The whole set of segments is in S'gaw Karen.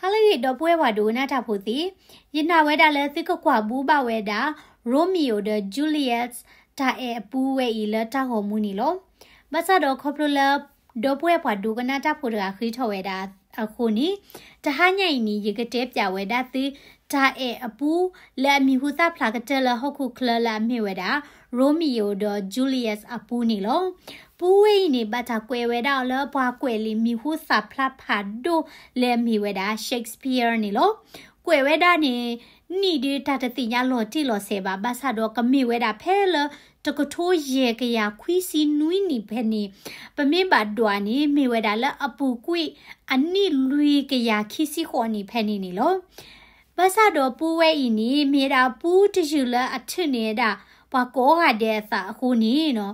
ဟါလၢအဂ့ၤ ဒီပုၢ်ဝဲၢ်ပှၤဒိကနၣ်တၢ်ဖိသ့ၣ်, ယနာ်ဝဲဒၣ်လၢသုကကွၢ်ဘူဘၣ်ဝဲဒၣ် Romeo ဒီး Juliet တၢ်အဲၣ်အပူဝဲအံၤလၢတၢ်ဂီၤမူန့ၣ်လီၤ. ဘၣ်ဆၣ်ဒီးခီဖျိလၢ ဒီပုၢ်ဝဲၢ်ပှၤဒိကနၣ်တၢ်ဖိတဂၤဃ့ထီၣ်ဝဲဒၣ်အဃိန့ၣ်, တဟါညါအံၤန့ၣ် ယကတဲပၠးဝဲဒၣ်သု တၢ်အဲၣ်အပူ လၢအမံၤဟူသၣ်ဖျါကတၢၢ်လၢဟီၣ်ခိၣ်ချၢလၢအမ့ၢ်ဝဲဒၣ် Romeo ဒီး Juliet အပူန့ၣ်လီၤ. ပူဝဲအံၤန့ၣ် ဘၣ်တၢ်ကွဲးဝဲဒၣ်အီၤလၢပှၤကွဲးလံာ်မံၤဟူသၣ်ဖျါဖးဒိၣ် လၢအမ့ၢ်ဝဲဒၣ် Shakespeare န့ၣ်လီၤ. ကွဲးဝဲဒၣ်န့ၣ် နံၣ်ဒုးတၢ်တသ့ၣ်ညါလီၤတံၢ်လီၤဆဲးဘၣ်, ဘၣ်ဆၣ်ဒီးကမ့ၢ်ဝဲဒၣ်ဖဲလၢ တကထိယဲၢ်ကယၤခွံဆံနွံနံၣ်ဖဲန့ၣ်, ပမ့ၢ်ဘၣ်ဒွးန့ၣ် မ့ၢ်ဝဲဒၣ်လၢအပူၤကွံာ်အနံၣ်လွံၢ်ကယၤခံဆံဃိးနံၣ်ဖဲန့ၣ်န့ၣ်လီၤ. ဘၣ်ဆၣ်ဒီးပူဝဲအံၤန့ၣ် မ့ၢ်ဝဲဒၣ်ပူတယုၢ်လၢအထုးန့ၢ်ဝဲဒၣ် ပှၤကိးဂၤဒဲးအသးအဃိန့ၣ်နီၤ,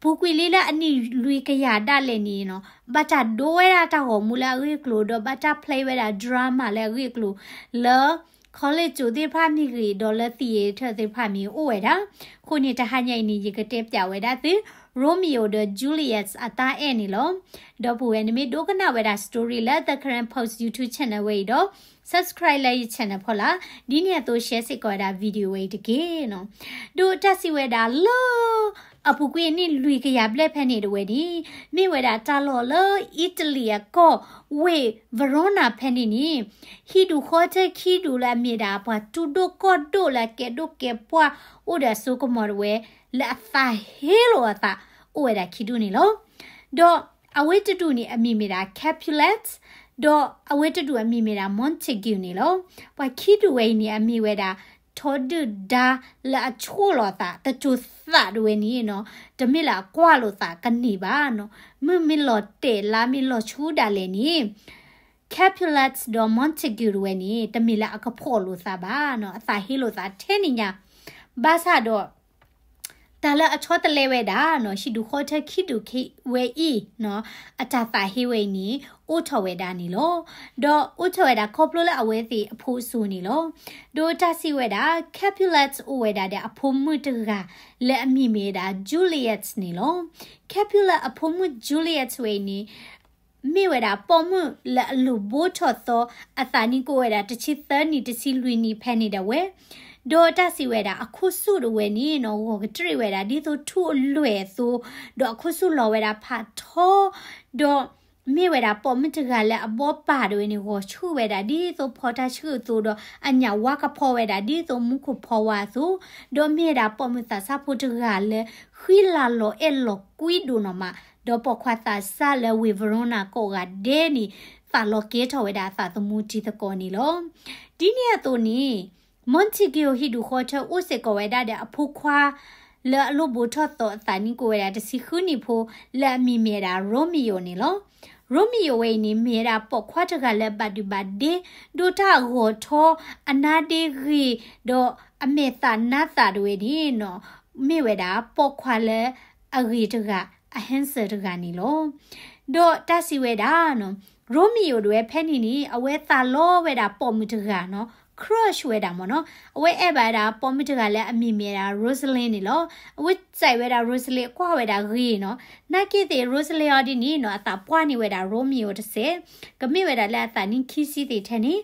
ပူၤကွံာ်လံလၢအနံၣ်လွံၢ်ကယၤဒၣ်လဲာ်န့ၣ်နီၤ, ဘၣ်တၢ်ဒိဝဲဒၣ်တၢ်ဂီၤမူလၢအဂ့ၢ်အကျိၤ ဒီးဘၣ်တၢ် play ဝဲဒၣ် drama လၢအဂ့ၢ်အကျိၤ လၢ college သ့ၣ်တဖၣ်မ့ၢ်ဂ့ၤ ဒီးလၢ theater သ့ၣ်တဖၣ်မ့ၢ်အိၣ်ဝဲဒၣ်. အဃိန့ၣ် တဟါညါအံၤန့ၣ် ယကတဲပၠးဝဲဒၣ်သု Romeo ဒီး Juliet အတၢ်အဲၣ်န့ၣ်လီၤ. ဒီပုၢ်ဝဲၢ် နမ့ၢ်ဒိကနၣ်ဝဲဒၣ် story လၢ The Karen Post YouTube channel ဝဲအံၤဒီး subscribe လၢယ channel ဖီလာ်, ဒ်န့ၣ်အသိး share စ့ၢ်ကီးဝဲဒၣ် video ဝဲအံၤတက့ၢ်နီၤ. ဒီးတၢ်စံးဝဲဒၣ်လၢ အပူၤကွံာ်အနံၣ်လွံၢ်ကယၤဘျဲၣ်ဖဲန့ၣ်တဝဲန့ၣ်, မ့ၢ်ဝဲဒၣ်တၢ်လီၢ်လၢ Italy အကီၢ် ဝ့ၢ် Verona ဖဲန့ၣ်န့ၣ်, ဟံၣ်ဒူၣ်ဃီထၢခံဒူၣ်လၢအမ့ၢ်ဒၣ် ပှၤတူၢ်ဒိၣ်ကီၢ်ဒိၣ်လၢအကဲဒိၣ်ကဲပှၢ်အိၣ်ဒီးအစိကမီၤတဝဲ လၢအသးဟ့လိာ်အသး အိၣ်ဝဲဒၣ်ခံဒူၣ်န့ၣ်လီၤ. ဒီးအဝဲတဒူၣ်န့ၣ် အမံၤမ့ၢ်ဒၣ် Capulet, ဒီးအဝဲတဒူၣ်အမံၤမ့ၢ်ဒၣ် Montague န့ၣ်လီၤ. ပှၤခံဒူၣ်ဝဲအံၤန့ၣ် အမ့ၢ်ဝဲဒၣ် ထီဒုၣ်ဒါလၢအဆိၣ်လိာ်သး တစိၤသးတဝဲန့ၣ်နီၤ, တမ့ၢ်လၢအကွၢ်လိာ်သးကန့ၢ်ဘၣ်နီၤ. မုၢ်မ့ၢ်လီၤတဲာ်လါမ့ၢ်လီၤဆူဒၣ်လဲာ်န့ၣ် Capulet ဒီး Montague တဝဲန့ၣ် တမ့ၢ်လၢအကဖီၣ်လိာ်သးဘၣ်နီၤ, အသးဟ့လိာ်သးထဲန့ၣ်ညါ. ဘၣ်ဆၣ်ဒီး တၢ်လၢအဆီတလဲဝဲဒၣ်နီၤ, ဟံၣ်ဒူၣ်ဃီထၢခံဒူၣ်ဝဲအံၤနီၤ, အတၢ်သးဟ့ဝဲအံၤန့ၣ် အိၣ်ထီၣ်ဝဲဒၣ်န့ၣ်လီၤ. ဒီးအိၣ်ထီၣ်ဝဲဒၣ်ခီဖျိလၢအဝဲသ့ၣ်အဖိအစိၤန့ၣ်လီၤ. ဒီးတၢ်စံးဝဲဒၣ် Capulet အိၣ်ဝဲဒၣ်ဒီးအဖိမုၣ်တဂၤလၢအမံၤမ့ၢ်ဝဲဒၣ် Juliet န့ၣ်လီၤ. Capulet အဖိမုၣ် Juliet ဝဲအံၤန့ၣ် မ့ၢ်ဝဲဒၣ်ပိာ်မုၣ်လၢအလိၣ်ဘိထီၣ်သီ အသးနံၣ်ကအိၣ်ဝဲဒၣ်တဆံသၢနံၣ်တဆံလွံၢ်နံၣ်ဖဲန့ၣ်ဒၣ်ဝဲ, ဒီးတၢ်စံးဝဲဒၣ်အခိၣ်ဆူၣ်တဝဲန့ၣ်နီၤ, ဂီၤကတြ့ၣ်ဝဲဒၣ်ဒ်သိးထူအလွဲၢ်အသိး, ဒီးအခိၣ်ဆူၣ်လီၤဝဲဒၣ်ဖးထီ, ဒီးမ့ၢ်ဝဲဒၣ်ပိာ်မုၣ်တဂၤလၢအဘီပာ်တဝဲန့ၣ် ဂီၤဆူၣ်ဝဲဒၣ်ဒ်သိးဖီတၢ်ဆှုၣ်အသိး, ဒီးအညၣ်ဝါကဖီဝဲဒၣ်ဒ်သိးမူခိၣ်ဖီဝါအသိး, ဒီးမ့ၢ်ဝဲဒၣ်ပိာ်မုၣ်သးစၢ်ဖိတဂၤလၢ ဃံလၤလီၤအဲၣ်လီၤကွံဒိၣ်နီၢ်မး, ဒီးပိာ်ခွါသးစၢ်လၢဝ့ၢ် Verona ကိးဂၤဒဲးန့ၣ် သးလီၤကဲထီၣ်ဝဲဒၣ်အသးသမူတံၤသကိးန့ၣ်လီၤ. ဒ်န့ၣ်အသိးန့ၣ် Montague ဟံၣ်ဒူၣ်ဃီထၢအိၣ်စ့ၢ်ကီးဝဲဒၣ်ဒီးအဖိခွါ လၢအလိၣ်ဘိထီၣ်သီအသးနံၣ်ကအိၣ်ဝဲဒၣ်တဆံဃုနံၣ်ဖိ လၢအမံၤမ့ၢ်ဝဲဒၣ် Romeo န့ၣ်လီၤ. Romeo ဝဲအံၤန့ၣ် မ့ၢ်ဝဲဒၣ်ပိာ်ခွါတဂၤလၢအဘၣ်ဒုဘၣ်ဒ့, ဒိၣ်တၢ်ဂီၤထီ, အနါဒ့ဂ့ၤ, ဒီးအမဲာ်သးနါသးတဝဲန့ၣ်နီၤ, မ့ၢ်ဝဲဒၣ်ပိာ်ခွါလၢအဂ့ၤတဂၤ, အ handsome တဂၤန့ၣ်လီၤ. ဒီးတၢ်စံးဝဲဒၣ်နီၤ, Romeo တဝဲဖဲန့ၣ်န့ၣ် အဝဲသးလီဝဲဒၣ်ပိာ်မုၣ်တဂၤနီၤ, crush ဝဲဒၣ်မ့ၢ်နီၤ, အဝဲအဲၣ်ဘၣ်ဝဲဒၣ်ပိာ်မုၣ်တဂၤလၢအမံၤမ့ၢ်ဝဲဒၣ် Rosalind န့ၣ်လီၤ. အဝဲစံးဝဲဒၣ် Rosalind အကွၢ်ဝဲဒၣ်ဂ့ၤနီၤ, နာ်က့သ့ၣ် Rosalind အီၤဒ်န့ၣ်နီၤ, အသးပှၢ်န့ၢ်ဝဲဒၣ် Romeo တစဲး, ကမ့ၢ်ဝဲဒၣ်လၢအသးနံၣ်ခံဆံသ့ၣ်ထဲန့ၣ်,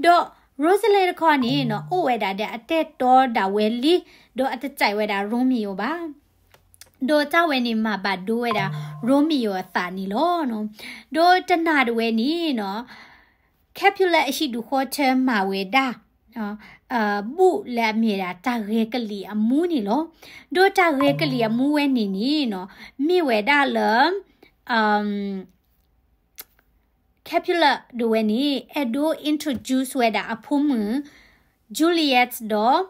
ဒီး Rosalind တခီန့ၣ်နီၤ, အိၣ်ဝဲဒၣ်ဒီးအတဲာ်တီဒၣ်ဝဲလံ, ဒီးအတစံးဝဲဒၣ် Romeo ဘၣ်. ဒီးတၢ်ဝဲန့ၣ်မၤဘၣ်ဒိဝဲဒၣ် Romeo အသးန့ၣ်လီၤ. ဒီးတနၤတဝဲန့ၣ်နီၤ, Capulet အဟံၣ်ဒူၣ်ဃီထၢမၤဝဲဒၣ် ဘူးလၢအမ့ၢ်ဝဲဒၣ်တၢ်ဂဲၤကလံၤအမူန့ၣ်လီၤ. ဒီးတၢ်ဂဲၤကလံၤအမူဝဲန့ၣ်န့ၣ်နီၤ, မ့ၢ်ဝဲဒၣ်လၢ Capulet ဒၣ်ဝဲန့ၣ် အဲၣ်ဒိး introduce ဝဲဒၣ်အဖိမုၣ် Juliet ဒီး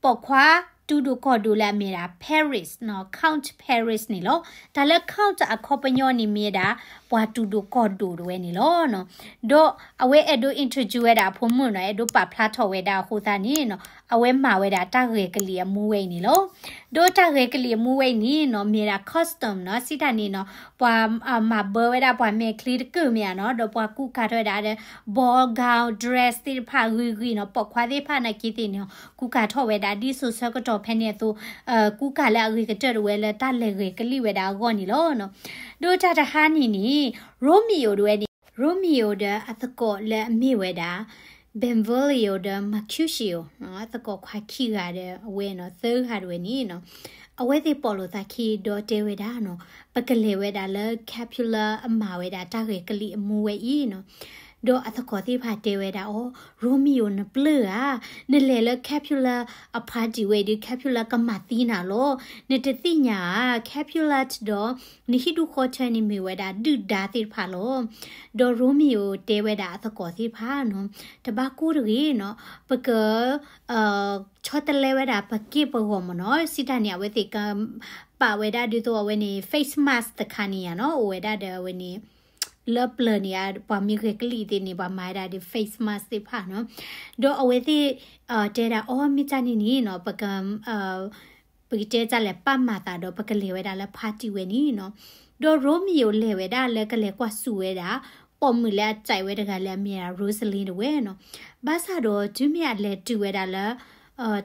ပိာ်ခွါတူၢ်ဒိၣ်ကီၢ်ဒိၣ်လၢအမ့ၢ်ဒၣ် Paris နီၤ, Count Paris န့ၣ်လီၤ. တၢ်လၢ Count အခီပညီန့ၣ်မ့ၢ်ဝဲဒၣ် ပှၤတူၢ်ဒိၣ်ကီၢ်ဒိၣ်ဒၣ်ဝဲန့ၣ်လီၤ. ဒီးအဝဲအဲၣ်ဒိး introduce ဝဲဒၣ်အဖိမုၣ်နီၤ, အဲၣ်ဒိးပာ်ဖျါထီၣ်ဝဲဒၣ်အဃိသတးန့ၣ်နီၤ, အဝဲမၤဝဲဒၣ်တၢ်ဂဲၤကလံၤအမူဝဲအံၤန့ၣ်လီၤ. ဒီးတၢ်ဂဲၤကလံၤအမူဝဲအံၤန့ၣ်နီၤ, မ့ၢ်ဝဲဒၣ် custom နီၤ, စံးတၢ်န့ၣ်နီၤ, ပှၤမၤဘၢဝဲဒၣ်ပှၤမဲာ်ချံတကုၢ်မ့ၢ်ဧါနီၤ, ဒီးပှၤကူကၤထီၣ်ဝဲဒၣ်ဒီး ball gown dress သ့ၣ်တဖၣ်ဂ့ၤဂ့ၤနီၤ, ပိာ်ခွါသ့ၣ်တဖၣ်နာ်က့သ့ၣ်န့ၣ် ကူကၤထီၣ်ဝဲဒၣ်ဒ်သိးဆၢကတီၢ်ဖဲန့ၣ်အသိး, ကူကၤလၢအဂ့ၤကတၢၢ်ဒၣ်ဝဲလၢတၢ်လဲၤဂဲၤကလံၤဝဲဒၣ်အဂီၢ်န့ၣ်လီၤ. ဒီးတၢ်တဟါန့ၣ်န့ၣ် Romeo ဒၣ်ဝဲန့ၣ် Romeo ဒီးအသကိးလၢအမ့ၢ်ဝဲဒၣ် Benvolio ဒီး Mercutio နီၤ, အသကိးခွါခံဂၤဒီးအဝဲနီၤ သၢဂၤတဝဲန့ၣ်နီၤ, အဝဲသ့ၣ်ပိာ်လိာ်သးခံဒီးတဲဝဲဒၣ်နီၤ, ပကလဲၤဝဲဒၣ်လၢ Capulet အမၤဝဲဒၣ်တၢ်ဂဲၤကလံၣ်အမူဝဲအံၤနီၤ. ဒီးအသကိးသ့ၣ်တဖၣ်တဲဝဲဒၣ်အီၤ, Romeo နပျၢၢ်ဧါ, နလဲၤလၢ Capulet အ party ဝဲဒီး Capulet ကမၤသံနၤလီၤ. နတသ့ၣ်ညါဧါ, Capulet ဒီး နဟံၣ်ဒူၣ်ဃီထၢန့ၣ်မ့ၢ်ဝဲဒၣ်ဒုၣ်ဒါသ့ၣ်တဖၣ်လီၤ. ဒီး Romeo တဲဝဲဒၣ်အသကိးသ့ၣ်တဖၣ်နီၤ, တဘၣ်ကိၢ်တဂ့ၤနီၤ, ပက ဆီတလဲဝဲဒၣ်ပက့ၢ်ပဂီၤမ့ၢ်နီၤ, စံးတၢ်န့ၣ် အဝဲသ့ၣ်က ပာ်ဝဲဒၣ်ဒ်သိးအဝဲန့ၣ် face mask တခါန့ၣ်ယါနီၤ, အိၣ်ဝဲဒၣ်ဒီးအဝဲန့ၣ် လၢပျၢၤန့ၣ် ပှၤမ့ၢ်ဂဲၤကလံၣ်သ့ၣ်န့ၣ် ပှၤမၤဝဲဒၣ်ဒီး face mask သ့ၣ်တဖၣ်နီၤ. ဒီးအဝဲသ့ၣ် တဲဒၣ်အီၤ မ့ၢ်တၢ်န့ၣ်န့ၣ်နီၤ, ပက ပကတဲတၢ်လဲၤပာ်မၤသးဒီး ပကလဲၤဝဲဒၣ်လၢ party ဝဲန့ၣ်နီၤ. ဒီး Romeo လဲၤဝဲဒၣ်လၢကလဲၤကွၢ်ဆူၣ်ဝဲဒၣ် ပိာ်မုၣ်လၢအစံးဝဲတဂၤလၢအမ့ၢ်ဒၣ် Rosalind တဝဲနီၤ. ဘၣ်ဆၣ်ဒီးတုၤမ့ၢ်အလဲၤတုၤဝဲဒၣ်လၢ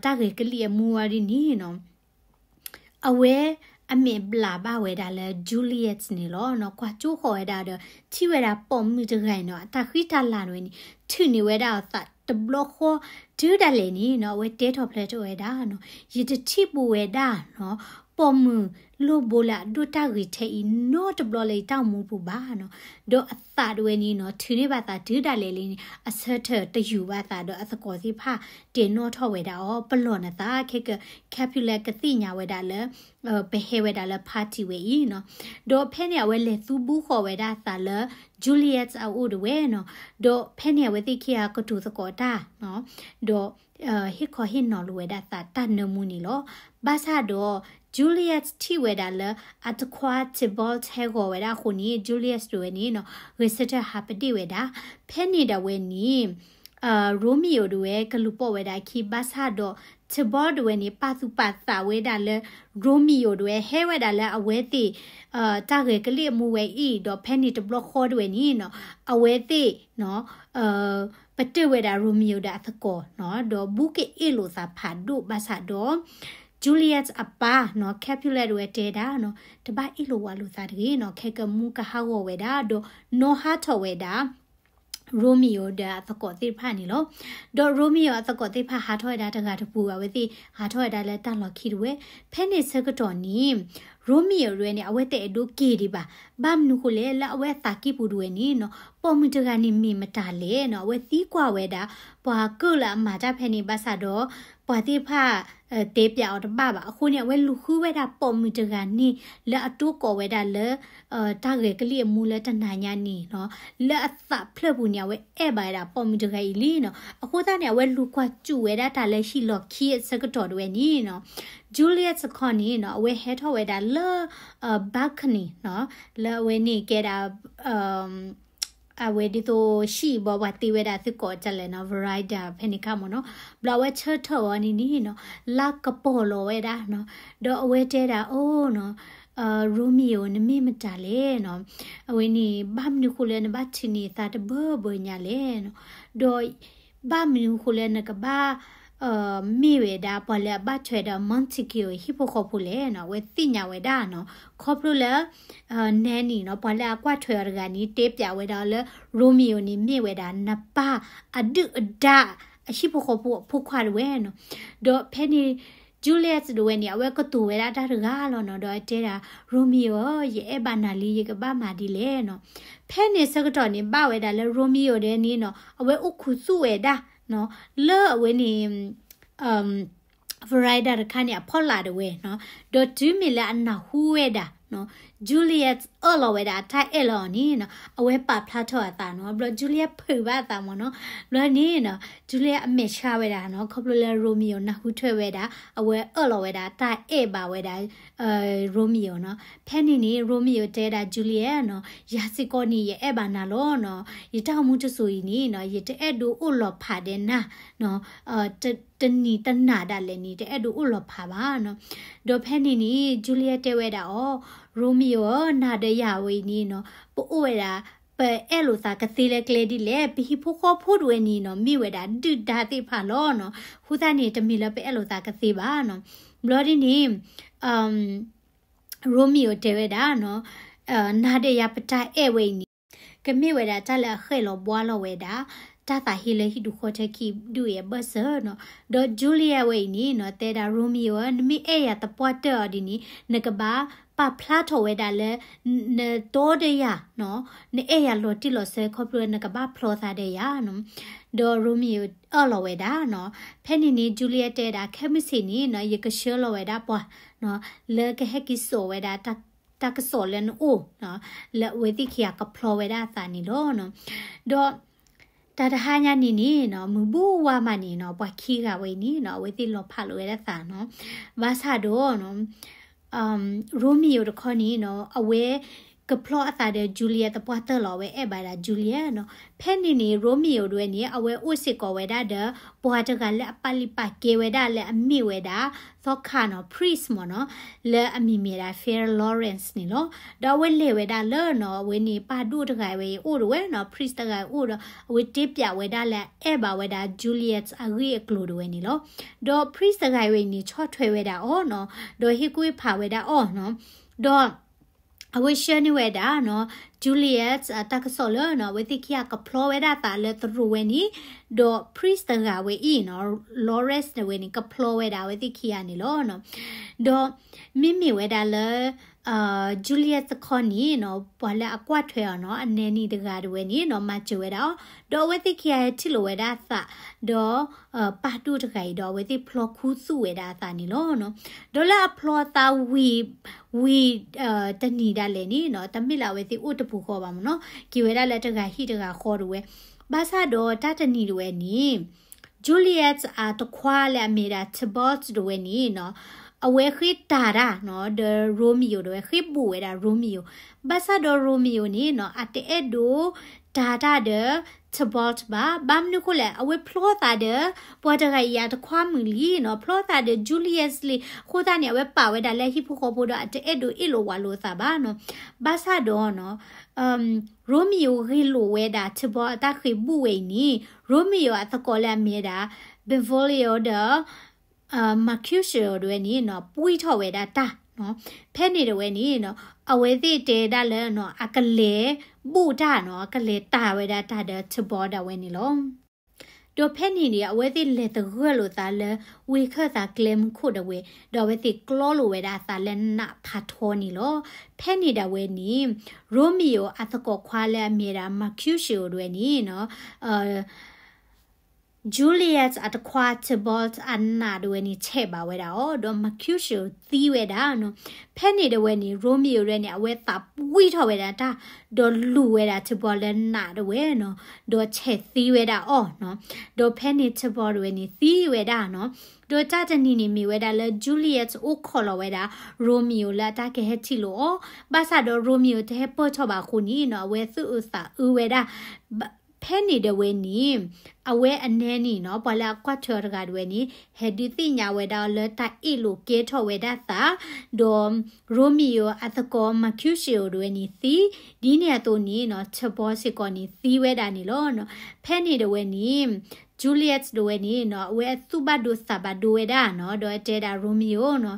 တၢ်ဂဲၤကလံၣ်အမူဝဲဒ်န့ၣ်နီၤ, အဝဲအမဲာ်ဘျးဘၣ်ဝဲဒၣ်လၢ Juliet န့ၣ်လီၤနီၤ. ကွၢ်ကၠိဃီၤဝဲဒၣ်ဒီး ထံၣ်ဝဲဒၣ်ပိာ်မုၣ်တဂၤအံၤနီၤ, အတၢ်ဃံတၢ်လၤတဝဲန့ၣ် ထုးန့ၢ်ဝဲဒၣ်အသးတဘျီဃီ, တုၤဒၣ်လဲာ်န့ၣ်နီၤ အဝဲတဲထီၣ်ဖျဲးထီၣ်ဝဲဒၣ်နီၤ, ယတထံၣ်ဘူးဝဲဒၣ်နီၤ, ပိာ်မုၣ်လိၣ်ဘိလၢအဒိၣ်တၢ်ဂ့ၤထဲအံၤနီတဘျီလၢယတၢ်အိၣ်မူပူၤဘၣ်နီၤ. ဒီးအသးတဝဲန့ၣ်နီၤ ထုးန့ၢ်ဘၣ်သးတုၤဒၣ်လဲာ်လံန့ၣ် အဆၢထၢၣ်တယူၤဘၣ်သးဒီးအသကိးသ့ၣ်တဖၣ် တဲနီၣ်ထီၣ်ဝဲဒၣ်အီၤ, ပလီၢ်နသး ခဲက Capulet ကသ့ၣ်ညါဝဲဒၣ်လၢ ပဟဲဝဲဒၣ်လၢ party ဝဲအံၤနီၤ. ဒီးဖဲန့ၣ်အဝဲလဲၤသူဘူးဃီၤဝဲဒၣ်အသးလၢ Juliet အအိၣ်တဝဲနီၤ. ဒီးဖဲန့ၣ်အဝဲသ့ၣ်ခံဂၤကတိၤသကိးတၢ်နီၤ, ဒီး ဟ့ၣ်ခီဟ့ၣ်နီၤလိာ်ဝဲဒၣ်သးတၢ်နၢမူန့ၣ်လီၤ. ဘၣ်ဆၣ်ဒီး Juliet ထံၣ်ဝဲဒၣ်လၢ အတခွါ Tybalt ဟဲဂီၤဝဲဒၣ်အဃိန့ၣ် Juliet တဝဲန့ၣ်နီၤ ဂဲၤဆၢထၢၣ်ဟးပဒ့ၣ်ဝဲဒၣ်. ဖဲန့ၣ်ဒၣ်ဝဲန့ၣ် Romeo တဝဲကလူၤပိာ်ဝဲဒၣ်အခံ ဘၣ်ဆၣ်ဒီး Tybalt တဝဲန့ၣ် ပာ်သူၣ်ပာ်သးဝဲဒၣ်လၢ Romeo တဝဲ ဟဲဝဲဒၣ်လၢအဝဲသ့ၣ် တၢ်ဂဲၤကလံၣ်အမူဝဲအံၤ ဒီးဖဲန့ၣ်တဘျီဃီတဝဲန့ၣ်နီၤ အဝဲသ့ၣ် ပတုာ်ဝဲဒၣ် Romeo ဒီးအသကိးနီၤ, ဒီးဘူးကအ့ၣ်လိာ်သးဖးဒိၣ်ဘၣ်ဆၣ်ဒီး Juliet အပၢ်နီၤ Capulet တဝဲတဲဒၣ်နီၤ, တဘၣ်အ့ၣ်လိာ်ဝးလိာ်သးတဂ့ၤနီၤ, ခဲကမူကဟးဂီၤဝဲဒၣ် ဒီးနီၣ်ဟးထီၣ်ဝဲဒၣ် Romeo ဒီးအသကိးသ့ၣ်တဖၣ်န့ၣ်လီၤ. ဒီး Romeo အသကိးသ့ၣ်တဖၣ်ဟးထီၣ်ဝဲဒၣ်တဂၤတပူၤ အဝဲသ့ၣ်ဟးထီၣ်ဝဲဒၣ်လၢတၢ်လီၢ်ခံတဝဲ. ဖဲန့ၣ်ဆၢကတီၢ်န့ၣ် Romeo တဝဲန့ၣ် အဝဲတအဲၣ်ဒိးက့ၤဒံးဘၣ်. ဘၣ်မနုၤဃိလဲၣ် လၢအဝဲအသးကံၢ်ပူၤတဝဲန့ၣ်နီၤ ပိာ်မုၣ်တဂၤန့ၣ်မ့ၢ်မတၤလဲၣ်နီၤ, အဝဲသံကွၢ်ဝဲဒၣ် ပှၤကၢၣ်လၢအမၤတၢ်ဖဲန့ၣ် ဘၣ်ဆၣ်ဒီး ပှၤသ့ၣ်တဖၣ် တဲပျးအီၤတဘၣ်ဘၣ်. အဃိန့ၣ် အဝဲလူၤဃုဝဲဒၣ်ပိာ်မုၣ်တဂၤန့ၣ် လၢအတိကိးဝဲဒၣ်လၢ တၢ်ဂဲၤကလံၣ်အမူလၢတနၤညါန့ၣ်နီၤ, လၢအသးဖျၢၣ်ပူၤန့ၣ် အဝဲအဲၣ်ဘၣ်ဝဲဒၣ်ပိာ်မုၣ်တဂၤအံၤလံနီၤ. အဃိသတးန့ၣ် အဝဲလူၤကွၢ်စူၣ်ဝဲဒၣ်တၢ်လၢဟံၣ်လီၢ်ခံအဆၢကတီၢ်တဝဲန့ၣ်နီၤ, Juliet တခီန့ၣ်နီၤ အဝဲဟဲထီၣ်ဝဲဒၣ်လၢ balcony နီၤ, လၢအဝဲန့ၣ်ကဲဒၣ် အဝဲဒ်သိးဟံၣ်ဘီပှၤတ့ဝဲဒၣ်သုကိးတၢ်လဲၣ်နီၤ veranda ဖဲန့ၣ်ခါမ့ၢ်နီၤ, ဘျီအဝဲဆၢထၢၣ်အီၤန့ၣ်န့ၣ်နီၤ လါကပီၤလီၤဝဲဒၣ်နီၤ, ဒီးအဝဲတဲဒၣ် အိၣ်နီၤ Romeo နမ့ၢ်မတၤလဲၣ်နီၤ, အဝဲန့ၣ် ဘၣ်မနုၤဃိလၢနဘၣ်ထုးန့ၢ်သးတဘၢဘၢညါလဲၣ်နီၤ, ဒီး ဘၣ်မနုၤဃိလၢနကဘၣ် မ့ၢ်ဝဲဒၣ်ပှၤလၢအဘၣ်ထွဲဒီး Montague ဟံၣ်ဖိဃီဖိလဲၣ်နီၤ, အဝဲသ့ၣ်ညါဝဲဒၣ်နီၤ, ခီဖျိလၢ Nanny နီၤ ပှၤလၢအကွၢ်ထွဲအီၤတဂၤန့ၣ် တဲပျးဝဲဒၣ်လၢ Romeo န့ၣ်မ့ၢ်ဝဲဒၣ်နပၢ်အဒုၣ်အဒါ အဟံၣ်ဖိဃီဖိအဖိခွါတဝဲနီၤ, ဒီးဖဲန့ၣ် Juliet တဝဲန့ၣ် အဝဲကတိၤဝဲဒၣ်တၢ်တဂၤလီၤနီၤ, ဒီးတဲဒၣ် Romeo ဧၢ ယအဲၣ်ဘၣ်နၤလံ ယကဘၣ်မၤဒ်လဲၣ်နီၤ, ဖဲန့ၣ်ဆၢကတီၢ်န့ၣ် ဘၣ်ဝဲဒၣ်လၢ Romeo ဒဲန့ၣ်နီၤ အဝဲအိၣ်ခူသူၣ်ဝဲဒၣ်နီၤ လၢအဝဲန့ၣ် veranda တခါန့ၣ် အဖီလာ်တဝဲနီၤ, ဒီးတုၤမ့ၢ်လၢအနၢ်ဟူဝဲဒၣ်နီၤ Juliet အၢၣ်လီၤဝဲဒၣ်အတၢ်အဲၣ်လီၤအီၤန့ၣ်နီၤ အဝဲပာ်ဖျါထီၣ်အသးနီၤ, ဘျီ Juliet ဖုးဘၣ်အသးမ့ၢ်နီၤ, ဘျီန့ၣ်နီၤ Juliet အမဲာ်ဆှးဝဲဒၣ်နီၤ, ခီဖျိလၢ Romeo နၢ်ဟူထွဲဝဲဒၣ် အဝဲအၢၣ်လီၤဝဲဒၣ်အတၢ်အဲၣ်ဘၣ်ဝဲဒၣ် Romeo နီၤ, ဖဲန့ၣ်န့ၣ် Romeo တဲဒၣ် Juliet နီၤ, ယၤစ့ၢ်ကီးန့ၣ် ယအဲၣ်ဘၣ်နၤလီၤနီၤ, ယတၢ်အိၣ်မူတစိၤအံၤန့ၣ်နီၤ ယတအဲၣ်ဒိးအိၣ်လီၤဖးဒီးနၤနီၤ တနံၤတနၤဒၣ်လဲာ်န့ၣ် တအဲၣ်ဒိးအိၣ်လီၤဖးဘၣ်နီၤ, ဒီးဖဲန့ၣ်န့ၣ် Juliet တဲဝဲဒၣ်အီၤ, Romeo ဧၢ, နၤဒီးယၤဝဲအံၤန့ၣ်နီၤ ပအိၣ်ဝဲဒၣ် ပအဲၣ်လိာ်သးကသ့လၢကျဲဒ်လဲၣ်, ပဟံၣ်ဖိဃီဖိတဝဲန့ၣ်နီၤ မ့ၢ်ဝဲဒၣ်ဒုၣ်ဒါသ့ၣ်တဖၣ်လီၤနီၤ, အဃိသတးန့ၣ် တမ့ၢ်လၢပအဲၣ်လိာ်သးကသ့ဘၣ်နီၤ, ဘျီဒ်န့ၣ် Romeo တဲဝဲဒၣ်နီၤ, နၤဒီးယၤပတၢ်အဲၣ်ဝဲအံၤန့ၣ် ကမ့ၢ်ဝဲဒၣ်တၢ်လၢအဃဲၣ်လီၤဘှါလီၤဝဲဒၣ် တၢ်သးဟ့လၢဟံၣ်ဒူၣ်ဃီထၢခံဒူၣ်အံၤအဘၢၣ်စၢၤနီၤ. ဒီး Juliet ဝဲအံၤန့ၣ်နီၤ တဲဒၣ် Romeo ဧၢ, နမ့ၢ်အဲၣ်ယၤသပှၢ်တၢၢ်အီၤဒ်န့ၣ် နကဘၣ်ပာ်ဖျါထီၣ်ဝဲဒၣ်လၢ နတီဒီးယၤနီၤ, နအဲၣ်ယၤလီၤတံၢ်လီၤဆဲးခီဖျိနကဘၣ်ဖျီသးဒီးယၤနီၤ. ဒီး Romeo အၢၣ်လီၤဝဲဒၣ်နီၤ. ဖဲန့ၣ်န့ၣ် Juliet တဲဒၣ် ခဲမုၢ်ဆ့ၣ်န့ၣ်နီၤ ယကဆှၢလီၤဝဲဒၣ်ပှၤနီၤ လၢကဟဲက့ၤစိာ်ဝဲဒၣ် တၢ်ကစီၣ်လၢနအိၣ်နီၤ, လၢအဝဲသ့ၣ်ခံဂၤကဖျီဝဲဒၣ်အသးန့ၣ်လီၤနီၤ. ဒီးတၢ်တဟါညါန့ၣ်န့ၣ်နီၤ မုၢ်ဘူၣ်ဝါမးန့ၣ်နီၤ ပှၤခံဂၤဝဲအံၤန့ၣ်နီၤ အဝဲသ့ၣ်လီၤဖးလိာ်ဝဲဒၣ်သးနီၤ. ဘၣ်ဆၣ်ဒီးနီၤ Romeo တခီန့ၣ်နီၤ အဝဲကဖျီအသးဒီး Juliet သပှၢ်တၢၢ်လီၤ. အဝဲအဲၣ်ဘၣ်ဒၣ် Juliet နီၤ. ဖဲန့ၣ်န့ၣ် Romeo တဝဲန့ၣ် အဝဲအိၣ်စ့ၢ်ကီးဝဲဒၣ်ဒီး ပှၤတဂၤလၢအပာ်လုၢ်ပာ်ကဲဝဲဒၣ်လၢအမ့ၢ်ဝဲဒၣ် သီခါနီၤ priest မ့ၢ်နီၤ လၢအမံၤမ့ၢ်ဒၣ် Father Lawrence န့ၣ်လီၤ. ဒီးအဝဲလဲၤဝဲဒၣ်လၢနီၤ အဝဲန့ၣ် ပၢ်ဒိၣ်တဂၤဝဲအံၤအိၣ်တဝဲနီၤ priest တဂၤအံၤအိၣ်ဒီး အဝဲတဲပျးဝဲဒၣ်လၢအအဲၣ်ဘၣ်ဝဲဒၣ် Juliet အဂ့ၢ်အကျိၤတဝဲန့ၣ်လီၤ. ဒီး priest တဂၤဝဲအံၤန့ၣ် ဆီၣ်ထွဲဝဲဒၣ်အီၤနီၤ, ဒီးဟ့ၣ်ကူၣ်ဟ့ၣ်ဖးဝဲဒၣ်အီၤနီၤ, ဒီး အဝဲဆှၢန့ၢ်ဝဲဒၣ်နီၤ Juliet တၢ်ကစီၣ်လၢနီၤ အဝဲသ့ၣ်ခံဂၤကဖျီဝဲဒၣ်သးလၢသရိာ်ဝဲန့ၣ်, ဒီး priest တဂၤဝဲအံၤနီၤ Lawrence တဝဲန့ၣ် ကဖျီဝဲဒၣ်အဝဲသ့ၣ်ခံဂၤန့ၣ်လီၤနီၤ. ဒီးမ့မ့ၢ်ဝဲဒၣ်လၢ Juliet တခီန့ၣ်နီၤ ပှၤလၢအကွၢ်ထွဲအီၤနီၤ အနဲနံၤတဂၤတဝဲန့ၣ်နီၤ မၤစၢၤဝဲဒၣ်အီၤ, ဒီးအဝဲသ့ၣ်ခံဂၤဟဲထံၣ်လိာ်ဝဲဒၣ်အသး, ဒီး ပၢ်ဒိၣ်တဂၤအံၤဒီး အဝဲသ့ၣ်ဖျီခူသူၣ်ဝဲဒၣ်အသးန့ၣ်လီၤနီၤ. ဒီးလၢအဖျီသးဝံၤ ဝံၤ တနံၤဒၣ်လဲာ်န့ၣ်နီၤ တမ့ၢ်လၢအဝဲသ့ၣ်အိၣ်တပူၤဃီဘၣ်မ့ၢ်နီၤ, က့ၤဝဲဒၣ်လၢတဂၤဟံၣ်တဂၤဃီတဝဲ, ဘၣ်ဆၣ်ဒီးတၢ်တနံၤတဝဲန့ၣ် Juliet အတခွါလၢအမ့ၢ်ဒၣ် Tybalt တဝဲန့ၣ်နီၤ အဝဲဃ့တၢ်တၢ်နီၤ ဒီး Romeo တဝဲ ဃ့ဘူးဝဲဒၣ် Romeo, ဘၣ်ဆၣ်ဒီး Romeo န့ၣ်နီၤ အတအဲၣ်ဒိး တၢ်တၢ်ဒီး Tybalt ဘၣ်, ဘၣ်မနုၤဃိလဲၣ် အဝဲဖျီသးဒီး ပှၤတဂၤအံၤအတခွါမုၣ်လံနီၤ, ဖျီသးဒီး Juliet လံ, အဃိသတးန့ၣ် အဝဲပာ်ဝဲဒၣ်လၢဟံၣ်ဖိဃီဖိဒီး အတအဲၣ်ဒိးအ့ၣ်လိာ်ဝးလိာ်အသးဘၣ်နီၤ, ဘၣ်ဆၣ်ဒီးနီၤ Romeo ဂ့ၢ်လိာ်ဝဲဒၣ် Tybalt အတၢ်ဃ့ဘူးဝဲအံၤန့ၣ် Romeo အသကိးလၢအမ့ၢ်ဝဲဒၣ် Benvolio ဒီး Mercutio တဝဲန့ၣ်နီၤ ပှံၢ်ထီၣ်ဝဲဒၣ်တၢ်နီၤ, ဖဲန့ၣ်တဝဲန့ၣ်နီၤ အဝဲသ့ၣ်တဲဒၣ်လၢနီၤ အကလဲၤဘူးတၢ်နီၤ အကလဲၤတၢ်ဝဲဒၣ်တၢ်ဒီး Tybalt ဒၣ်ဝဲန့ၣ်လီၤ. ဒီးဖဲန့ၣ်န့ၣ် အဝဲသ့ၣ်လဲၤသဂၢၢ်လိာ်သးလၢ ဝ့ၢ်ခၢၣ်သးကျဲမုၢ်ခိၣ်ဒၣ်ဝဲ, ဒီးအဝဲသ့ၣ်ကျီလိာ်ဝဲဒၣ်အသးလၢနးဖးထီန့ၣ်လီၤ. ဖဲန့ၣ်ဒၣ်ဝဲန့ၣ် Romeo အသကိးခွါလၢအမ့ၢ်ဝဲဒၣ် Mercutio တဝဲန့ၣ်နီၤ Juliet အတခွါ Tybalt အနးတဝဲန့ၣ် ဆဲးဘၣ်ဝဲဒၣ်အီၤ, ဒီး Mercutio သံဝဲဒၣ်နီၤ. ဖဲန့ၣ်တဝဲန့ၣ် Romeo တဝဲန့ၣ် အဝဲသးပှံၢ်ထီၣ်ဝဲဒၣ်တၢ်, ဒီးလူၤဝဲဒၣ် Tybalt လၢနးတဝဲနီၤ, ဒီးဆဲးသံဝဲဒၣ်အီၤနီၤ. ဒီးဖဲန့ၣ် Tybalt တဝဲန့ၣ် သံဝဲဒၣ်နီၤ. ဒီးတၢ်တနံၤန့ၣ်မ့ၢ်ဝဲဒၣ်လၢ Juliet အိၣ်ခိးလီၤဝဲဒၣ် Romeo လၢအတၢ်ကဟဲထံၣ်လိာ်အီၤ, ဘၣ်ဆၣ်ဒီး Romeo တဟဲပၢၢ်ထီၣ်ဘၣ်အဃိန့ၣ်နီၤ အဝဲသူၣ်အုးသးအုးဝဲဒၣ် ဖဲန့ၣ်တဝဲန့ၣ် အဝဲအနဲန့ၣ်နီၤ ပှၤလၢအကွၢ်ထွဲအီၤတဂၤတဝဲန့ၣ် ဟဲဒုးသ့ၣ်ညါဝဲဒၣ်အီၤလၢတၢ်အ့ၣ်လိာ်ကဲထီၣ်ဝဲဒၣ်သး, ဒီး Romeo အသကိး Mercutio တဝဲန့ၣ်သံ, ဒ်န့ၣ်အသိးန့ၣ်နီၤ Tybalt စ့ၢ်ကီးန့ၣ်သံဝဲဒၣ်န့ၣ်လီၤ. ဖဲန့ၣ်တဝဲန့ၣ် Juliet တဝဲန့ၣ်နီၤ အဝဲအသူၣ်ဘၣ်ဒိသးဘၣ်ဒိဝဲဒၣ်နီၤ, ဒီးအတဲဒၣ် Romeo နီၤ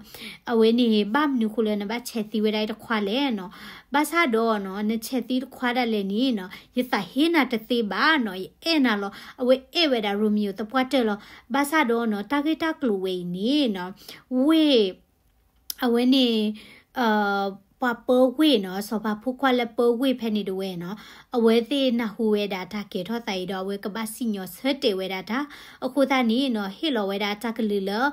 အဝဲန့ၣ် ဘၣ်မနုၤဃိလၢနဘၣ်ဆဲးသံဝဲဒၣ်အံၤတခွါလဲၣ်နီၤ, ဘၣ်ဆၣ်ဒီးနီၤ နဆဲးသံတခွါဒၣ်လဲာ်န့ၣ်နီၤ ယသးဟ့နၤတသ့ဘၣ်နီၤ, ယအဲၣ်နၤလီၤ. အဝဲအဲၣ်ဝဲဒၣ် Romeo သပှၢ်တၢၢ်လီၤ. ဘၣ်ဆၣ်ဒီးနီၤ တၢ်ဂ့ၢ်တၢ်ကျိၤဝဲအံၤန့ၣ်နီၤ ဝ့ၢ် အဝဲန့ၣ် ပှၤပၢဝ့ၢ်နီၤ စီၤပၤဖိခွါလၢပၢဝ့ၢ်ဖဲန့ၣ်တဝဲနီၤ အဝဲသ့ၣ်နၢ်ဟူဝဲဒၣ်တၢ်ကဲထီၣ်သးအံၤဒီး အဝဲကဘၣ်စံၣ်ညီၣ်ဆၢတဲာ်ဝဲဒၣ်တၢ်, အဃိသတးန့ၣ်နီၤ ဟ့ၣ်လီၤဝဲဒၣ်တၢ်ကလုၢ်လၢ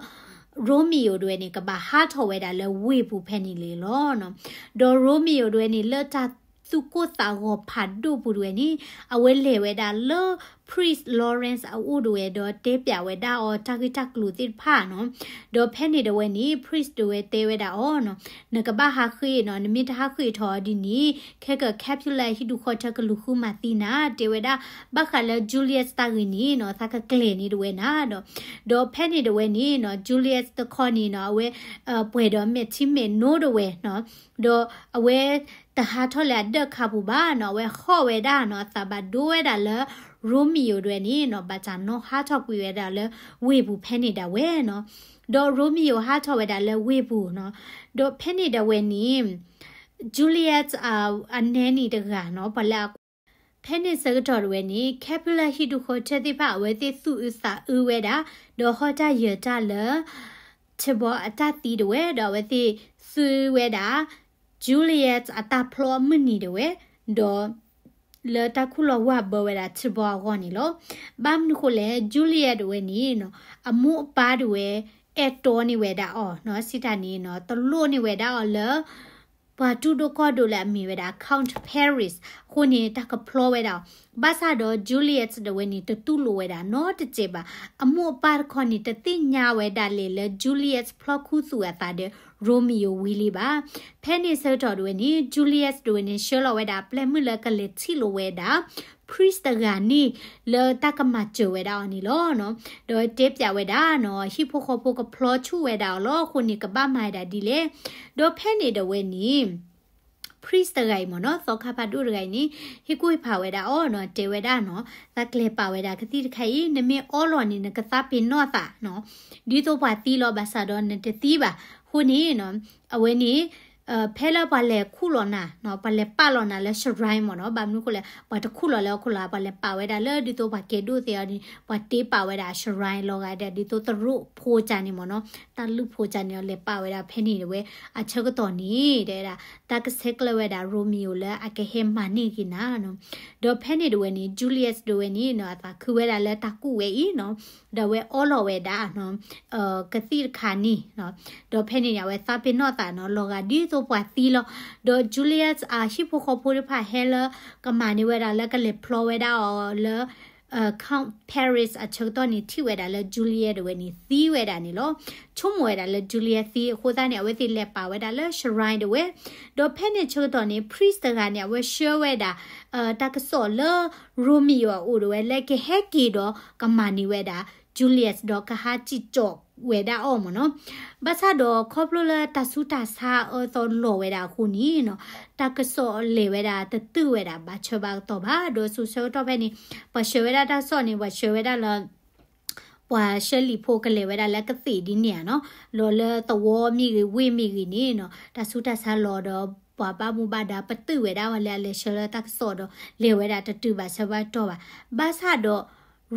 Romeo တဝဲန့ၣ် ကဘၣ်ဟးထီၣ်ဝဲဒၣ်လၢဝ့ၢ်ပူၤဖဲန့ၣ်လီၤနီၤ. ဒီး Romeo တဝဲန့ၣ် လၢတၢ်သူၣ်ကိၢ်သးဂီၤဖးဒိၣ်ပူၤတဝဲန့ၣ် အဝဲလဲၤဝဲဒၣ်လၢ Priest Lawrence အအိၣ်တဝဲ ဒီးတဲပျးဝဲဒၣ်အီၤတၢ်ဂ့ၢ်တၢ်ကျိၤသ့ၣ်တဖၣ်နီၤ. ဒီးဖဲန့ၣ်တဝဲန့ၣ် Priest တဝဲတဲဝဲဒၣ်အီၤနီၤ, နကဘၣ်ဟးဃ့ၢ်နီၤ, နမ့ၢ်တဟးဃ့ၢ်ထီၣ်ဒ်န့ၣ် ခဲက Capulet ဟံၣ်ဒူၣ်ဃီထၢကလူၤဃုမၤသံနၤ, တဲဝဲဒၣ် ဘၣ်ဃးလၢ Juliet တၢ်ဂ့ၢ်န့ၣ်နီၤ သးကကျဲၤန့ၢ်တဝဲနၤဒီး, ဒီးဖဲန့ၣ်တဝဲန့ၣ်နီၤ Juliet တခီန့ၣ်နီၤ အဝဲ ပှဲၤဒီးမဲာ်ထံမဲာ်နိတဝဲနီၤ, ဒီးအဝဲတဟးထီၣ်လၢအဒၢးခါပူၤဘၣ်နီၤ, အဝဲဟီၣ်ဝဲဒၣ်နီၤ, သးဘၣ်ဒိဝဲဒၣ်လၢ Romeo တဝဲန့ၣ်နီၤ ဘၣ်တၢ်နီၣ်ဟးထီၣ်ကွံာ်ဝဲဒၣ်လၢဝ့ၢ်ပူၤဖဲန့ၣ်ဒၣ်ဝဲနီၤ. ဒီး Romeo ဟးထီၣ်ဝဲဒၣ်လၢဝ့ၢ်ပူၤနီၤ, ဒီးဖဲန့ၣ်ဒၣ်ဝဲန့ၣ် Juliet အနဲနံၤတဂၤနီၤ, ပှၤလၢအကွၢ် ဖဲန့ၣ်ဆၢကတီၢ်တဝဲန့ၣ် Capulet ဟံၣ်ဒူၣ်ဃီထၢသ့ၣ်တဖၣ် အဝဲသ့ၣ်သူၣ်အုးသးအုးဝဲဒၣ် ဒီးဟီၣ်တၢ်ယၢၤတၢ်လၢ ထံဘီအတၢ်သံတဝဲ ဒီးအဝဲသ့ၣ်သူဝဲဒၣ် Juliet အတၢ်ဖျီအမုၢ်နံၤတဝဲ ဒီး လၢတၢ်ခူၣ်လီၤဝၢ်ဘၢဝဲဒၣ်ထံဘီအဂီၢ်န့ၣ်လီၤ. ဘၣ်မနုၤဃိလဲၣ် Juliet တဝဲန့ၣ် အမိၢ်အပၢ်တဝဲ အဲၣ်တီန့ၢ်ဝဲဒၣ်အီၤနီၤ စံးတၢ်န့ၣ်နီၤ တလိၣ်န့ၢ်ဝဲဒၣ်အီၤလၢ ပှၤတူၢ်ဒိၣ်ကီၢ်ဒိၣ်လၢအမ့ၢ်ဝဲဒၣ် Count Paris အဃိန့ၣ် တၢ်ကဖျီဝဲဒၣ်အီၤ ဘၣ်ဆၣ်ဒီး Juliet တဝဲန့ၣ် တတူၢ်လိာ်ဝဲဒၣ်နီတစဲးဘၣ်. အမိၢ်အပၢ်တခီန့ၣ် တသ့ၣ်ညါဝဲဒၣ်လဲာ်လၢ Juliet ဖျီခူသူၣ်အသးဒီး Romeo ဝံၤလံဘၣ်. ဖဲန့ၣ်ဆၢကတီၢ်တဝဲန့ၣ် Juliet တဝဲန့ၣ် ဆှၢလီၤဝဲဒၣ်အပျဲၢ်မုၣ်လၢကလဲၤထံၣ်လိာ်ဝဲဒၣ် priest တဂၤန့ၣ် လၢတၢ်ကမၤစၢၤဝဲဒၣ်အီၤန့ၣ်လီၤ. ဒီးတဲပျးဝဲဒၣ်နီၤ ဟံၣ်ဖိဃီဖိကဖျီဆူၣ်ဝဲဒၣ်အီၤလီၤ. အဃိန့ၣ် ကဘၣ်မၤဝဲဒၣ်ဒ်လဲၣ်. ဒီးဖဲန့ၣ်တဝဲန့ၣ် priest တဂၤအံၤမ့ၢ်နီၤ သီခါဖးဒိၣ်တဂၤအံၤန့ၣ် ဟ့ၣ်ကူၣ်ဟ့ၣ်ဖးဝဲဒၣ်အီၤနီၤ တဲဝဲဒၣ်နီၤ သးကျဲၤပာ်ဝဲဒၣ်ကသံၣ်တခါအံၤ နမ့ၢ်အီလီၤန့ၣ် နကသးပ့ၤနီၣ်သးနီၤ ဒ်သိးပှၤသံလီၤ ဘၣ်ဆၣ်ဒီးနတသံဘၣ်. အဃိန့ၣ် အဝဲန့ၣ် ဖဲလၢပှၤလဲၤခူၣ်လီၤနၤ ပှၤလဲၤပာ်လီၤနၤလၢ shrine မ့ၢ်နီၤ ဘၣ်မနုၤဃိလဲၣ် ပှၤတခူၣ်လီၤလၢဟီၣ်ခိၣ်လာ် ပှၤလဲၤပာ်ဝဲဒၣ်လၢ ဒ်သိးပှၤကဲဒိၣ်သ့အီၤန့ၣ် ပှၤတ့ပာ်ဝဲဒၣ် shrine လီၤဂာ်ဒီး ဒ်သိးသရိာ်ဖိကၢ်န့ၣ်မ့ၢ်နီၤ တၢ်လုၢ်ဖိကၢ်န့ၣ်အီၤ လဲၤပာ်ဝဲဒၣ်ဖဲန့ၣ်တဝဲ အဆၢကတီၢ်န့ၣ် တဲဝဲဒၣ် တၢ်ကဆဲးကျၢဝဲဒၣ် Romeo လၢအကဟဲမၤန့ၢ်က့ၤနၤနီၤ ဒီးဖဲန့ၣ်တဝဲန့ၣ် Juliet တဝဲန့ၣ်နီၤ အသးခုဝဲဒၣ်လၢတၢ်ကူၣ်ဝဲအံၤနီၤ ဒီးအဝဲအီလီၤဝဲဒၣ်နီၤ ကသံၣ်တခါန့ၣ် ဒီးဖဲန့ၣ်န့ၣ် အဝဲသးပ့ၤနီၣ်သးနီၤ လီၤဂာ်ဒ်သိးပှၤသံလီၤ. ဒီး Juliet အဟံၣ်ဖိဃီဖိတဖၣ်ဟဲလၢ ကမၤန့ၢ်ဝဲဒၣ်လၢကလဲၤဖျီဝဲဒၣ်အီၤလၢ Count Paris အဆၢကတီၢ်န့ၣ် ထံၣ်ဝဲဒၣ်လၢ Juliet တဝဲန့ၣ် သံဝဲဒၣ်န့ၣ်လီၤ. ဆိကမိၣ်ဝဲဒၣ်လၢ Juliet သံအဃိသတးန့ၣ် အဝဲသ့ၣ်လဲၤပာ်ဝဲဒၣ်လၢ shrine တဝဲ ဒီးဖဲန့ၣ်ဆၢကတီၢ်န့ၣ် priest တဂၤန့ၣ် အဝဲဆှၢဝဲဒၣ် တၢ်ကစီၣ်လၢ Romeo အအိၣ်တဝဲ လၢကဟဲက့ၤဒီးကမၤန့ၢ်ဝဲဒၣ် Juliet ဒီးကဟးစံၣ်ကၠီၣ်ဝဲဒၣ်အီၤမ့ၢ်နီၤ. ဘၣ်ဆၣ်ဒီးခီဖျိလၢတၢ်ဆူးတၢ်ဆါအၢသီလီၤဝဲဒၣ်အဃိန့ၣ်နီၤ တၢ်ကစီၣ်လဲၤဝဲဒၣ်တတုာ်ဝဲဒၣ်ဘၣ်ဆၢဘၣ်ကတီၢ်ဘၣ် ဒီးစိၤဆၢကတီၢ်ဖဲန့ၣ် ပှၤဆှၢဝဲဒၣ်တၢ်ကစီၣ်န့ၣ် ပှၤဆှၢဝဲဒၣ်လၢ ပှၤဆှၢလံာ်ဖိကလဲၤဝဲဒၣ်လၢကသ့ၣ်ဒ်န့ၣ်ဧါနီၤ လီၤလၢသဝီမ့ၢ်ဂ့ၤ ဝ့ၢ်မ့ၢ်ဂ့ၤန့ၣ်နီၤ တၢ်ဆူးတၢ်ဆါလီၤဒီး ပှၤဘၣ်မူဘၣ်ဒါပတုာ်ဝဲဒၣ်ဝဲလၢအလဲၤဆှၢလၢတၢ်ကစီၣ်ဒီး လဲၤဝဲဒၣ်တတုာ်ဘၣ်ဆၢဘၣ်ကတီၢ်ဘၣ်. ဘၣ်ဆၣ်ဒီး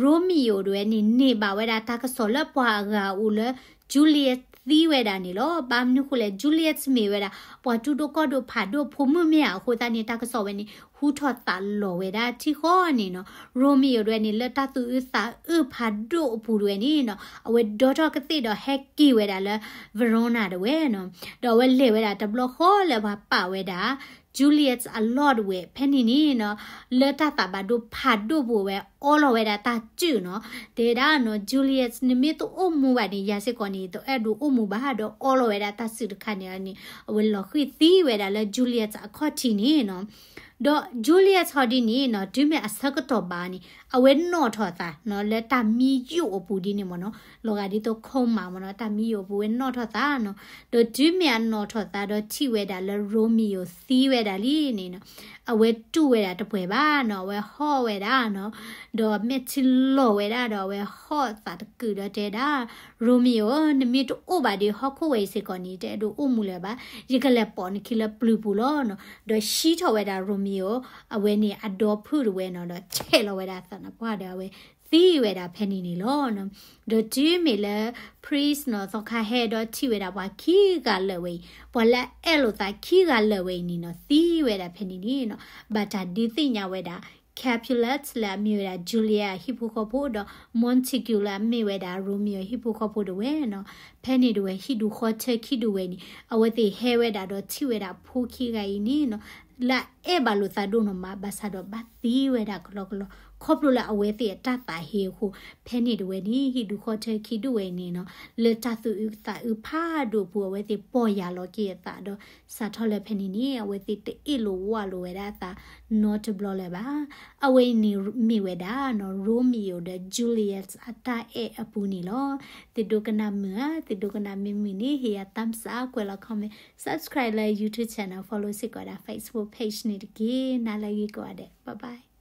Romeo တဝဲန့ၣ် န့ၢ်ဘၣ်ဝဲဒၣ်တၢ်ကစီၣ်လၢပှၤအဂၤအအိၣ်လၢ Juliet သံဝဲဒၣ်န့ၣ်လီၤ. ဘၣ်မနုၤဃိလဲၣ် Juliet မ့ၢ်ဝဲဒၣ် ပှၤတူၢ်ဒိၣ်ကီၢ်ဒိၣ်ဖးဒိၣ်ဖိမုၣ်မ့ၢ်ဧါ အဃိသတးန့ၣ် တၢ်ကစီၣ်ဝဲန့ၣ် ဟူထီၣ်သးလီၤဝဲဒၣ်ထံဃီန့ၣ်နီၤ Romeo တဝဲန့ၣ် လၢတၢ်သူၣ်အုးသးအုးဖးဒိၣ်အပူၤတဝဲန့ၣ်နီၤ အဝဲဒီထီၣ်ကသ့ၣ်ဒီးဟဲက့ၤဝဲဒၣ်လၢ Verona တဝဲနီၤ ဒီးအဝဲလဲၤဝဲဒၣ်တဘျီဃီလၢပှၤပာ်ဝဲဒၣ် Juliet အလီၢ်တဝဲ ဖဲန့ၣ်န့ၣ်နီၤ လၢတၢ်သးဘၣ်ဒိဖးဒိၣ်ပူၤဝဲအီလီၤဝဲဒၣ်တၢ်စုၣ်နီၤ တဲဒၣ်နီၤ Juliet နမ့ၢ်တအိၣ်မူဘၣ်န့ၣ် ယၤစ့ၢ်ကီးန့ၣ် တအဲၣ်ဒိးအိၣ်မူဘၣ် ဒီးအီလီၤဝဲဒၣ်တၢ်စုၣ်တခါန့ၣ်န့ၣ် အဝဲလီၤဃံၤသံဝဲဒၣ်လၢ Juliet အခီၣ်ထံးန့ၣ်နီၤ ဒီး Juliet ဟီဒ်န့ၣ်နီၤ တုၤမ့ၢ်အဆၢကတီၢ်ဘၣ်န့ၣ် အဝဲနီၣ်ထီၣ်သးနီၤ လၢတၢ်မံယိာ်အပူၤဒ်န့ၣ်မ့ၢ်နီၤ လီၤဂာ်ဒ်သိး coma မ့ၢ်နီၤ တၢ်မံယိာ်အပူၤဝဲနီၣ်ထီၣ်သးနီၤ ဒီးတုၤမ့ၢ်အနီၣ်ထီၣ်သးဒီးထံၣ်ဝဲဒၣ်လၢ Romeo သံဝဲဒၣ်လံန့ၣ်နီၤ အဝဲတူၢ်ဝဲဒၣ်တပှဲၤဘၣ်နီၤ အဝဲဟီၣ်ဝဲဒၣ်နီၤ ဒီးမဲာ်ထံလီၤဝဲဒၣ်ဒီးအဝဲဟီၣ်သးတကုာ်ဒီးတဲဒၣ် Romeo ဧၢ နမ့ၢ်တအိၣ်ဘၣ်ဒီးဟီၣ်ခိၣ်ဝဲအံၤစ့ၢ်ကီးန့ၣ် တအဲၣ်ဒိးအိၣ်မူလၢၤဘၣ် ယကလဲၤပိာ်နခံလၢပျုၤပူၤလီၤနီၤ ဒီးဟံးထီၣ်ဝဲဒၣ် Romeo အဝဲန့ၣ်အဒီဖုၣ်တဝဲနီၤ ဒီးဆဲးလီၤဝဲဒၣ်အသးနါပှၢ်ဒီးအဝဲသံဝဲဒၣ်ဖဲန့ၣ်န့ၣ်လီၤနီၤ ဒီးတုၤမ့ၢ်လၢ priest နီၤ သီခါဟဲဒီးထံၣ်ဝဲဒၣ်ပှၤခံဂၤလၢာ်ဝဲအံၤ ပှၤလၢအအဲၣ်လိာ်သးခံဂၤလၢာ်ဝဲအံၤန့ၣ်နီၤ သံဝဲဒၣ်ဖဲန့ၣ်န့ၣ်နီၤ ဘၣ်တၢ်ဒုးသ့ၣ်ညါဝဲဒၣ် Capulet လၢအမ့ၢ်ဝဲဒၣ် Juliet အဟံၣ်ဖိဃီဖိဒီး Montague လၢအမ့ၢ်ဝဲဒၣ် Romeo ဟံၣ်ဖိဃီဖိတဝဲနီၤ ဖဲန့ၣ်တဝဲဟံၣ်ဒူၣ်ဃီထၢခံဒူၣ်ဝဲန့ၣ် အဝဲသ့ၣ်ဟဲဝဲဒၣ်ဒီးထံၣ်ဝဲဒၣ်ဖိခံဂၤအံၤန့ၣ်နီၤ လၢအအဲၣ်ဘၣ်လိာ်သးဒိၣ်နီၢ်မး ဘၣ်ဆၣ်ဒီးဘၣ်သံဝဲဒၣ်ကလီကလီ ခီဖျိလၢအဝဲသ့ၣ်အတၢ်သးဟ့အဃိ ဖဲန့ၣ်တဝဲန့ၣ် ဟံၣ်ဒူၣ်ဃီထၢခံဒူၣ်ဝဲန့ၣ်နီၤ လၢတၢ်သူၣ်အုးသးအုးဖးဒိၣ်အပူၤ အဝဲသ့ၣ်ပီၢ်ယၢ်လီၤက့ၤအသးဒီး စးထီၣ်လၢဖဲန့ၣ်န့ၣ် အဝဲသ့ၣ်တအ့ၣ်လိာ်ဝီလိာ်ဝဲဒၣ်အသးနီတဘျီလၢၤဘၣ်. အဝဲအံၤန့ၣ်မ့ၢ်ဝဲဒၣ်နီၤ Romeo ဒီး Juliet အတၢ်အဲၣ်အပူၤန့ၣ်လီၤ. သုဒိကနၣ်မုာ်ဧါ, သုဒိကနၣ်မ့ၢ်မုာ်န့ၣ် ဟ့ၣ်ယၤ thumbs up ကွဲးလီၤ comment, subscribe လၢ YouTube channel, follow စ့ၢ်ကီးဒၣ် Facebook page န့ၣ်တက့ၢ်. နၤလၢအဂ့ၤကိးဂၤဒဲး, bye bye.